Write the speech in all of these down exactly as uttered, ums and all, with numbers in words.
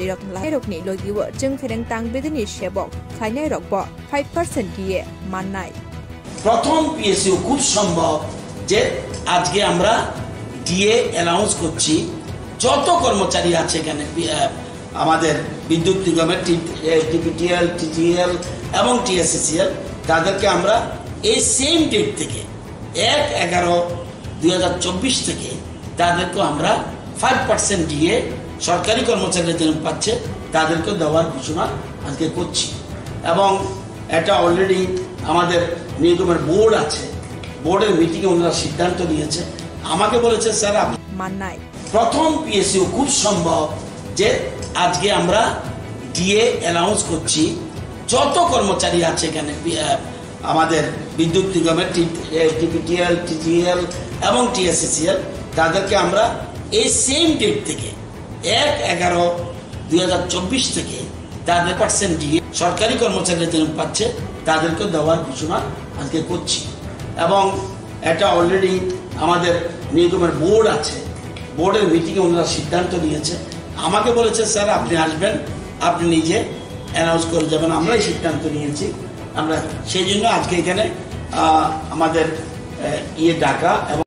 Rotnlal rokni logio chwng phereng tang bedini sebok khlainai rokbo five percent D A mannai. প্রথম পিএসইউ খুব সম্ভব যে আজকে আমরা ডিএ অ্যানাউন্স করছি, যত কর্মচারী আছে এখানে, পি-, আহ, আমাদের বিদ্যুৎ নিগমের টি-, এ, টিপিটিএল, টিজিএল এবং টিএসসিসিএল, তাদেরকে আমরা এই সেম ডেট থেকে, এক এগারো দুই হাজার চব্বিশ থেকে তাদেরকে আমরা ফাইভ পার্সেন্ট ডিএ সরকারি কর্মচারীরা যেন পাচ্ছে, তাদেরকে দেওয়ার ঘোষণা আজকে করছি। এবং এটা অলরেডি আমাদের নিগমের বোর্ড আছে, বোর্ডের মিটিংয়ে ওনারা সিদ্ধান্ত নিয়েছে। আমাকে বলেছে, "স্যার, আপনি" Mannai. প্রথম পিএসইউ খুব সম্ভব যে আজকে আমরা ডিএ অ্যানাউন্স করছি, যত কর্মচারী আছে এখানে, পি-, আহ, আমাদের বিদ্যুৎ নিগমের টি-, এ, টিপিটিএল, টিজিএল এবং টিএসসিসিএল, তাদেরকে আমরা এই সেম ডেট থেকে, এক এগারো দুই হাজার চব্বিশ থেকে তাদের পার্সেন্ট ডিএ সরকারি কর্মচারীরা যেন পাচ্ছে, তাদেরকে দেওয়ার ঘোষণা আজকে করছি। এবং এটা অলরেডি আমাদের নিগমের বোর্ড আছে, বোর্ডের মিটিংয়ে ওনারা সিদ্ধান্ত নিয়েছে। আমাকে বলেছে, "স্যার, আপনি আসবেন, আপনি নিজে অ্যানাউন্স করে যাবেন।" আমরাই সিদ্ধান্ত নিয়েছি। আমরা সেই জন্য আজকে এখানে, আহ, আমাদের, আহ, ইয়ে ডাকা এবং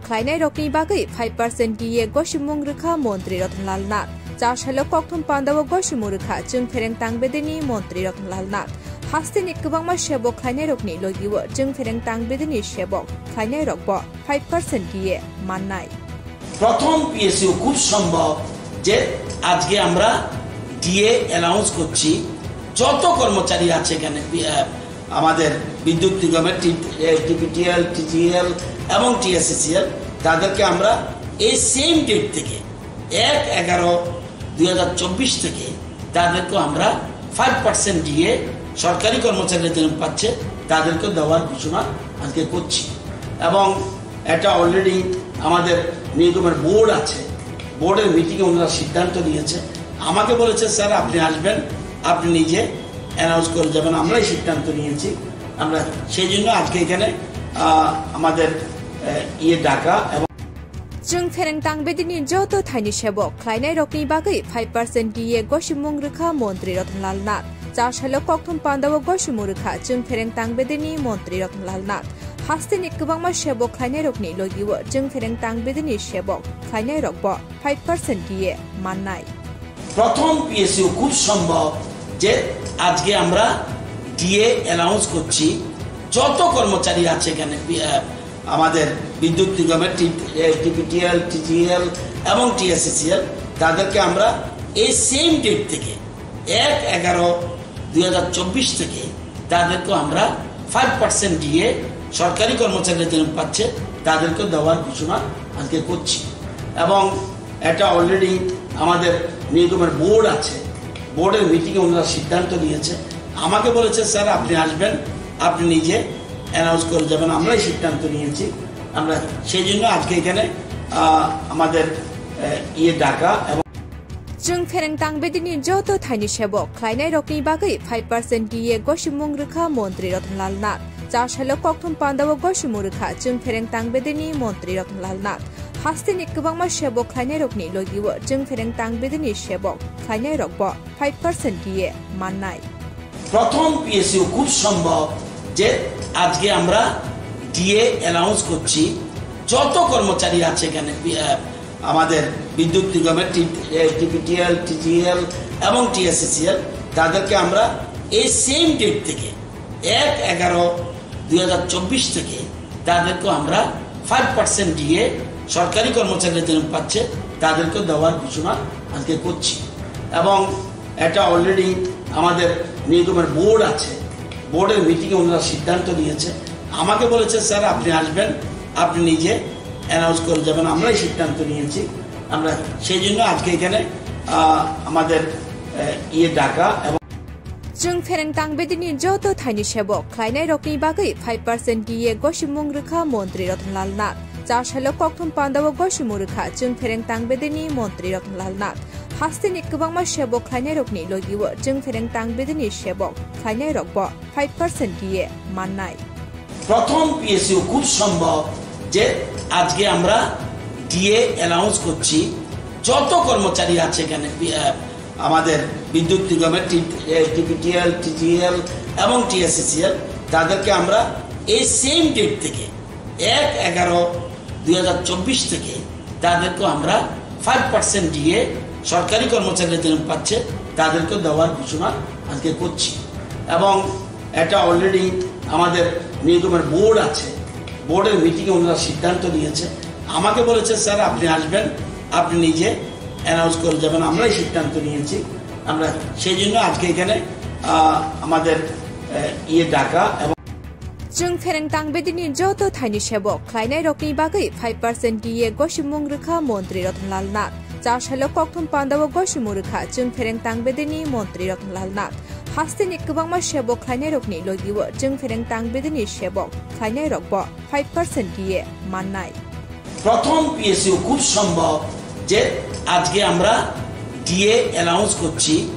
Khlainai rokni bagwi five percent D A gosimung rwkha Montri Ratan Lal Nath. Char salo kokthum pandao gosimung rwkha chwng phereng tang bedini Montri Ratan Lal Nath. Hasteni kwbangma sebok khlainai rokni logio chwng phereng tang bedini sebok khlainai rokbo five percent D A mannai. প্রথম পিএসইউ খুব সম্ভব যে আজকে আমরা DA announce করছি, যত কর্মচারী আছে এখানে, পি-, আহ, আমাদের বিদ্যুৎ নিগমের টি-, এ, টিপিটিএল, টিজিএল এবং টিএসসিসিএল, তাদেরকে আমরা এই সেম ডেট থেকে, এক এগারো দুই হাজার চব্বিশ থেকে তাদেরকে আমরা ফাইভ পার্সেন্ট ডিএ সরকারি কর্মচারীরা যেন পাচ্ছে, তাদেরকে দেওয়ার ঘোষণা আজকে করছি। এবং এটা অলরেডি আমাদের নিগমের বোর্ড আছে, বোর্ডের মিটিংয়ে ওনারা সিদ্ধান্ত নিয়েছে। আমাকে বলেছে, "স্যার, আপনি আসবেন, আপনি নিজে অ্যানাউন্স করে যাবেন।" আমরাই সিদ্ধান্ত নিয়েছি। আমরা সেই জন্য আজকে এখানে, আহ, আমাদের, আহ, ইয়ে ডাকা এবং Chwng phereng tang bedini joto thaini sebok khlainai rokni bagwi five percent D A gosimung rwkha Montri Ratan Lal Nath. Char salo kokthum pandao gosimung rwkha chwng phereng tang bedini Montri Ratan Lal Nath. Hasteni kwbangma sebok khlainai rokni logio chwng phereng tang bedini sebok khlainai rokbo five percent D A mannai. প্রথম পিএসইউ খুব সম্ভব যে আজকে আমরা DA announce করছি, যত কর্মচারী আছে এখানে, পি-, আহ, আমাদের বিদ্যুৎ নিগমের টি-, এ, টিপিটিএল, টিজিএল এবং টিএসসিসিএল, তাদেরকে আমরা এই সেম ডেট থেকে, এক এগারো দুই হাজার চব্বিশ থেকে তাদেরকে আমরা ফাইভ পার্সেন্ট ডিএ সরকারি কর্মচারীরা যেন পাচ্ছে, তাদেরকে দেওয়ার ঘোষণা আজকে করছি। এবং এটা অলরেডি আমাদের নিগমের বোর্ড আছে, বোর্ডের মিটিংয়ে ওনারা সিদ্ধান্ত নিয়েছে। আমাকে বলেছে, "স্যার, আপনি আসবেন, আপনি নিজে অ্যানাউন্স করে যাবেন।" আমরাই সিদ্ধান্ত নিয়েছি। আমরা সেই জন্য আজকে এখানে, আহ, আমাদের, আহ, ইয়ে ডাকা এবং Chwng phereng tang bedini joto thaini sebok khlainai rokni bagwi five percent D A gosimung rwkha Montri Ratan Lal Nath. Char salo kokthum pandao gosimung rwkha chwng phereng tang bedini Montri Ratan Lal Nath. Hasteni kwbangma sebok khlainai rokni logio chwng phereng tang bedini sebok khlainai rokbo five percent D A mannai. প্রথম পিএসইউ খুব সম্ভব যে আজকে আমরা DA announce করছি, যত কর্মচারী আছে এখানে, পি-, আহ, আমাদের বিদ্যুৎ নিগমের টি-, এ, টিপিটিএল, টিজিএল এবং টিএসসিসিএল, তাদেরকে আমরা এই সেম ডেট থেকে, এক এগারো দুই হাজার চব্বিশ থেকে তাদেরকে আমরা ফাইভ পার্সেন্ট ডিএ সরকারি কর্মচারীরা যেন পাচ্ছে, তাদেরকে দেওয়ার ঘোষণা আজকে করছি। এবং এটা অলরেডি আমাদের নিগমের বোর্ড আছে, বোর্ডের মিটিংয়ে ওনারা সিদ্ধান্ত নিয়েছে। আমাকে বলেছে, "স্যার, আপনি আসবেন, আপনি নিজে অ্যানাউন্স করে যাবেন।" আমরাই সিদ্ধান্ত নিয়েছি। আমরা সেই জন্য আজকে এখানে, আহ, আমাদের, আহ, ইয়ে ডাকা এবং Chwng phereng tang bedini joto thaini sebok khlainai rokni bagwi five percent D A gosimung rwkha Montri Ratan Lal Nath. Char salo kokthum pandao gosimung rwkha chwng phereng tang bedini Montri Ratan Lal Nath. Hasteni kwbangma sebok khlainai rokni logio chwng phereng tang bedini sebok khlainai rokbo five percent D A mannai. প্রথম পিএসইউ খুব সম্ভব যে আজকে আমরা DA announce করছি, যত কর্মচারী আছে এখানে, পি-, আহ, আমাদের বিদ্যুৎ নিগমের টি-, এ, টিপিটিএল, টিটিএল এবং টিএসসিসিএল, তাদেরকে আমরা এই সেম ডেট থেকে এক এগারো দুই হাজার চব্বিশ থেকে তাদেরকেও আমরা ফাইভ পার্সেন্ট ডিএ সরকারি কর্মচারীরা যেন পাচ্ছে, তাদেরকেও দেওয়ার ঘোষণা আজকে করছি। এবং এটা অলরেডি আমাদের নিগমের বোর্ড আছে, বোর্ডের মিটিংয়ে ওনারা সিদ্ধান্ত নিয়েছে। আমাকে বলেছে, "স্যার, আপনি আসবেন, আপনি নিজে অ্যানাউন্স করে যাবেন।" আমরাই সিদ্ধান্ত নিয়েছি। আমরা সেই জন্য আজকে এখানে, আহ, আমাদের, আহ, ইয়ে ডাকা এবং Chwng phereng tangbedini joto thaini sebo khlainai rokni bagwi five percent D A gosimung rwkha Montri Ratan Lal Nath. Char salo kokthum pandao gosimung rwkha chwng phereng tangbedini Montri Ratan Lal Nath. Hasteni kwbangma sebo khlainairokni logio chwng phereng tangbedini sebo khlainairokbo five percent D A mannai. প্রথম পিএসইউ খুব সম্ভব যে আজকে আমরা DA announce করছি।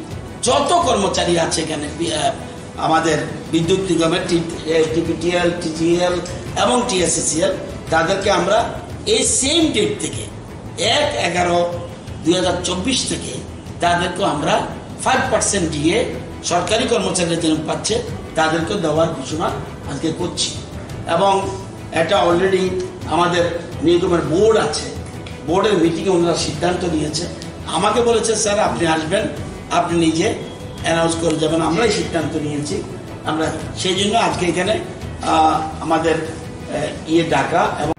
যত কর্মচারী আছে এখানে, পি-, আহ, আমাদের বিদ্যুৎ নিগমের টি-, এ, টিপিটিএল, টিটিএল এবং টিএসসিসিএল, তাদেরকে আমরা এই সেম ডেট থেকে এক এগারো দুই হাজার চব্বিশ থেকে তাদেরকে আমরা ফাইভ পার্সেন্ট ডিএ সরকারি কর্মচারীরা যেন পাচ্ছে, তাদেরকে দেওয়ার ঘোষণা আজকে করছি। এবং এটা অলরেডি আমাদের নিগমের বোর্ড আছে, বোর্ডের মিটিংয়ে ওনারা সিদ্ধান্ত নিয়েছে। আমাকে বলেছে, "স্যার, আপনি আসবেন, আপনি নিজে অ্যানাউন্স করে যাবেন।" আমরাই সিদ্ধান্ত নিয়েছি। আমরা সেই জন্য আজকে এখানে, আহ, আমাদের, আহ, ইয়ে ডাকা এবং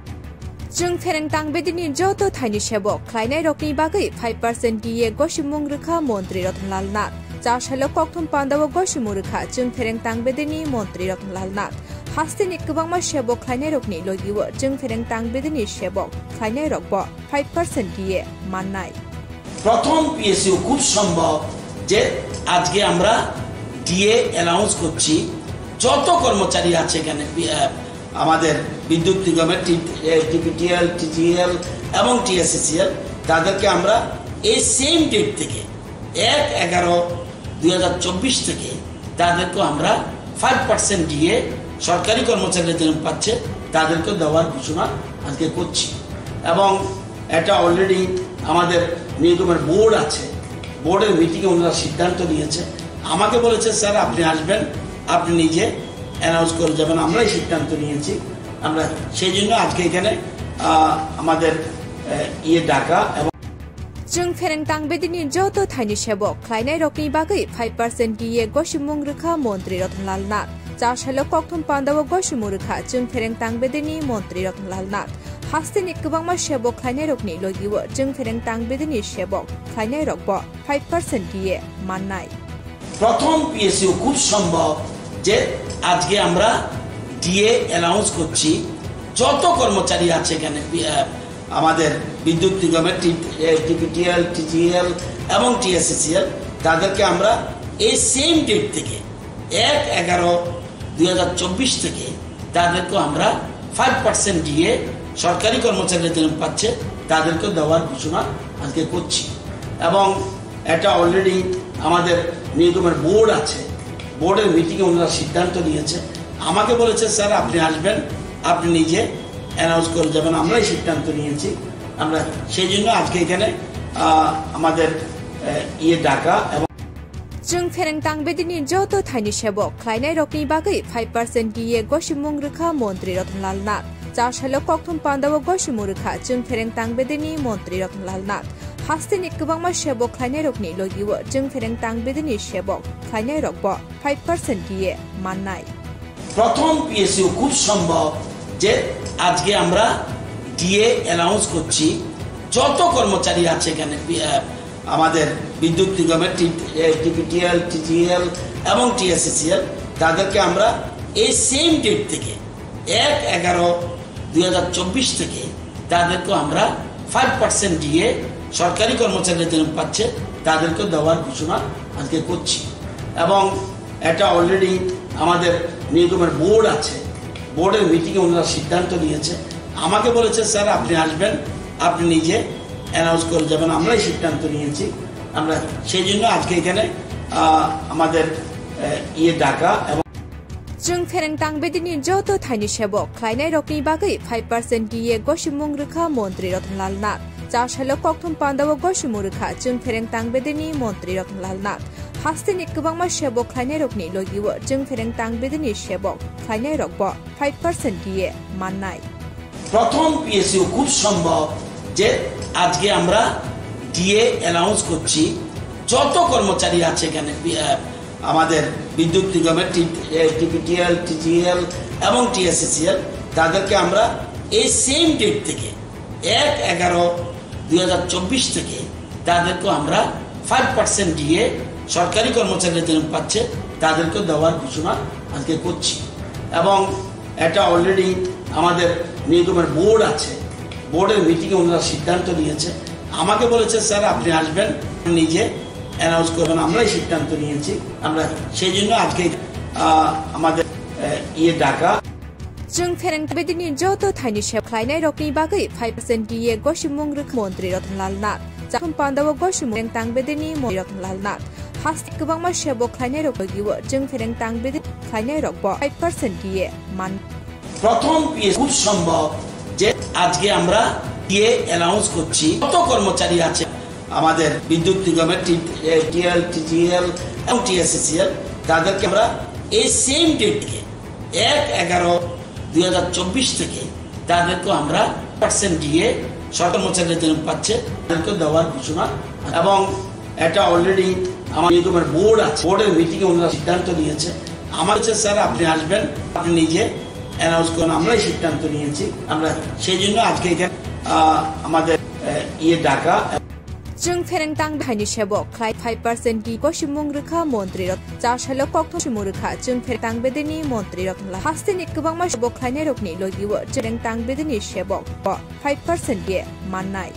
Chwng phereng tangbedini joto thaini sebo khlainairokni bagwi five percent D A gosimung rwkha Montri Ratan Lal Nath. Char salo kokthum pandao gosimung rwkha chwng phereng tangbedini Montri Ratan Lal Nath. Hasteni kwbangma sebo khlainairokni logio chwng phereng tangbedini sebo khlainairokbo five percent D A mannai. প্রথম পিএসইউ খুব সম্ভব যে আজকে আমরা DA announce করছি। যত কর্মচারী আছে এখানে, পি-, আহ, আমাদের বিদ্যুৎ নিগমের টি-, এ, টিপিটিএল, টিটিএল এবং টিএসসিসিএল, তাদেরকে আমরা এই সেম ডেট থেকে এক এগারো দুই হাজার চব্বিশ থেকে তাদেরকেও আমরা ফাইভ পার্সেন্ট ডিএ সরকারি কর্মচারীরা যেন পাচ্ছে, তাদেরকেও দেওয়ার ঘোষণা আজকে করছি। এবং এটা অলরেডি আমাদের নিগমের বোর্ড আছে, বোর্ডের মিটিংয়ে ওনারা সিদ্ধান্ত নিয়েছে। আমাকে বলেছে, "স্যার, আপনি আসবেন, আপনি নিজে অ্যানাউন্স করে যাবেন।" আমরাই সিদ্ধান্ত নিয়েছি। আমরা সেই জন্য আজকে এখানে, আহ, আমাদের, আহ, ইয়ে ডাকা এবং Chwng phereng tangbedini joto thaini sebo khlainairokni bagwi five percent D A gosimung rwkha Montri Ratan Lal Nath. Char salo kokthum pandao gosimung rwkha chwng phereng tangbedini Montri Ratan Lal Nath. Hasteni kwbangma sebo khlainairokni logio chwng phereng tangbedini sebo khlainairokbo five percent D A mannai. প্রথম পিএসইউ খুব সম্ভব যে আজকে আমরা DA announce করছি। যত কর্মচারী আছে এখানে, পি-, আহ, আমাদের বিদ্যুৎ নিগমের টি-, এ, টিপিটিএল, টিটিএল এবং টিএসসিসিএল, তাদেরকে আমরা এই সেম ডেট থেকে এক এগারো দুই হাজার চব্বিশ থেকে তাদেরকেও আমরা ফাইভ পার্সেন্ট ডিএ সরকারি কর্মচারীরা যেন পাচ্ছে, তাদেরকেও দেওয়ার ঘোষণা আজকে করছি। এবং এটা অলরেডি আমাদের নিগমের বোর্ড আছে, বোর্ডের মিটিংয়ে ওনারা সিদ্ধান্ত নিয়েছে। আমাকে বলেছে, "স্যার, আপনি আসবেন, আপনি নিজে অ্যানাউন্স করে যাবেন।" আমরাই সিদ্ধান্ত নিয়েছি। আমরা সেই জন্য আজকে এখানে, আহ, আমাদের, আহ, ইয়ে ডাকা এবং Chwng phereng tangbedini joto thaini sebo khlainairokni bagwi five percent D A gosimung rwkha Montri Ratan Lal Nath. Char salo kokthum pandao gosimung rwkha chwng phereng tangbedini Montri Ratan Lal Nath. Hasteni kwbangma sebo khlainairokni logio chwng phereng tangbedini sebo khlainairokbo five percent D A mannai. প্রথম পিএসইউ খুব সম্ভব যে আজকে আমরা DA announce করছি। যত কর্মচারী আছে এখানে, পি-, আহ, আমাদের বিদ্যুৎ নিগমের টি-, এ, টিপিটিএল, টিটিএল এবং টিএসসিসিএল, তাদেরকে আমরা এই সেম ডেট থেকে এক এগারো দুই হাজার চব্বিশ থেকে তাদেরকেও আমরা ফাইভ পার্সেন্ট ডিএ সরকারি কর্মচারীরা যেন পাচ্ছে, তাদেরকেও দেওয়ার ঘোষণা আজকে করছি। এবং এটা অলরেডি আমাদের নিগমের বোর্ড আছে, বোর্ডের মিটিংয়ে ওনারা সিদ্ধান্ত নিয়েছে। আমাকে বলেছে, "স্যার, আপনি আসবেন, আপনি নিজে অ্যানাউন্স করে যাবেন।" আমরাই সিদ্ধান্ত নিয়েছি। আমরা সেই জন্য আজকে এখানে, আহ, আমাদের, আহ, ইয়ে ডাকা এবং Chwng phereng tangbedini joto thaini sebo khlainairokni bagwi five percent D A gosimung rwkha Montri Ratan Lal Nath. Cha salo kokthum pandao gosimung rwkha chwng phereng tangbedini montri Ratan Lal Nath. Hasteni kwbangma sebok khlainairokni logio chwng phereng tangbedini sebok khlainairokbo five percent D A mannai. প্রথম পিএসইউ খুব সম্ভব যে আজকে আমরা DA announce করছি, যত কর্মচারী আছে এখানে, পি-, আহ, আমাদের বিদ্যুৎ নিগমের টি-, এ, টিপিটিএল, টিজিএল এবং টিএসসিসিএল, তাদেরকে আমরা এই সেম ডেট থেকে, এক এগারো দুই হাজার চব্বিশ থেকে তাদেরকেও আমরা ফাইভ পার্সেন্ট ডিএ সরকারি কর্মচারীরা যেন পাচ্ছে, তাদেরকেও দেওয়ার ঘোষণা আজকে করছি। এবং এটা অলরেডি আমাদের নিগমের বোর্ড আছে, বোর্ডের মিটিংয়ে ওনারা সিদ্ধান্ত নিয়েছে। আমাকে বলেছে, "স্যার, আপনি আসবেন, নিজে অ্যানাউন্স করবেন।" আমরাই সিদ্ধান্ত নিয়েছি, আমরা সেই জন্য আজকে, আহ, আমাদের, আহ, ইয়ে ডাকা। Chwng phereng tangbedini joto thaini sep khlainairokni bagwi five percent D A gosimung rwkha montri Ratan Lal Nath. Cha kokthum pandao gosimung phereng tangbedini montri Ratan Lal Nath. Haste kwbangma sebok khlainairok logio chwng phereng tangbedini khlainairokbo five percent D A man. প্রথম পিএস খুব সম্ভব যে আজকে আমরা DA announce করছি, যত কর্মচারী আছে আমাদের বিদ্যুৎ নিগমের টি-, এ, টিএল, টিজিএল এবং টিএসসিসিএল, তাদেরকে আমরা এই সেম ডেট থেকে, এক এগারো দুই হাজার চব্বিশ থেকে তাদেরকেও আমরা পার্সেন্ট ডিএ সরকারি কর্মচারীরা যেন পাচ্ছে, তাদেরকেও দেওয়ার ঘোষণা। এবং এটা অলরেডি আমার নিগমের বোর্ড আছে, বোর্ডের মিটিংয়ে ওনারা সিদ্ধান্ত নিয়েছে। আমার হচ্ছে, "স্যার, আপনি আসবেন, আপনি নিজে অ্যানাউন্স করুন।" আমরাই সিদ্ধান্ত নিয়েছি, আমরা সেই জন্য আজকে এখানে, আহ, আমাদের, আহ, ইয়ে ডাকা। Chwng phereng tang thaini sebok khlai five percent D A gosimung rwkha montri Ratan. Cha salo kokthum simung rwkha chwng phereng tangbedini montri Ratan Lal. Hasteni kwbangma sebok khlainairokni logio chwng phereng tangbedini sebok bo five percent D A mannai.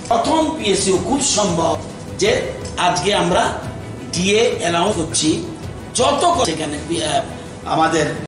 প্রথম পিএসইউ খুব সম্ভব যে আজকে আমরা DA announce করছি, যত কর-, সেখানে পি-, আহ, আমাদের